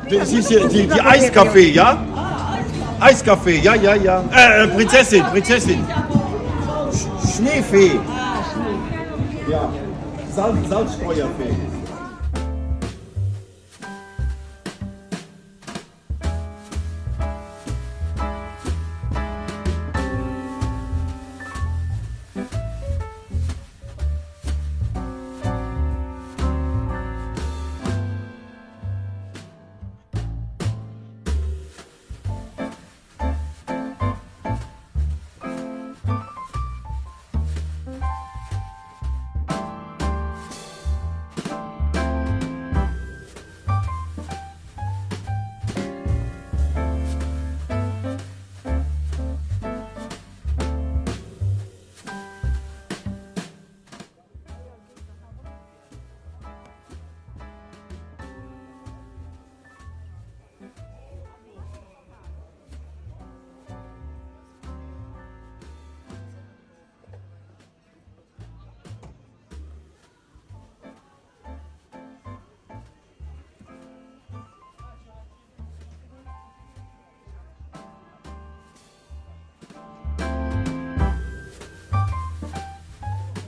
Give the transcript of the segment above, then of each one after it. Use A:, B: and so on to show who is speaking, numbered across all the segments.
A: Die, die Eiskaffee, ja? Eiskaffee, ja, ja, ja. Äh, Prinzessin, Prinzessin. Schneefee. Ja. Salz, Salzstreuerfee.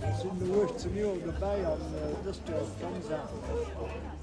B: Ech sinn elo 18 Joer dobäi an dëst Joer ass ganz anescht.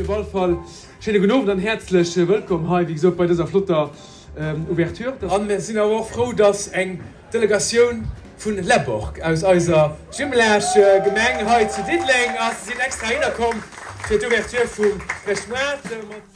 C: Op alle Fall schéine gudden Owend an häerzlech wëllkomm hei, wéi gesot, bei dëser flotter Ouverture. An mir sinn awer och frou, dass eng Delegatioun vun Lebork aus eiser Jumelage-Gemeng hei zu Diddeleng ass. Si sinn extra heihinner komm fir d'Ouverture vum Chrëschtmoart mat.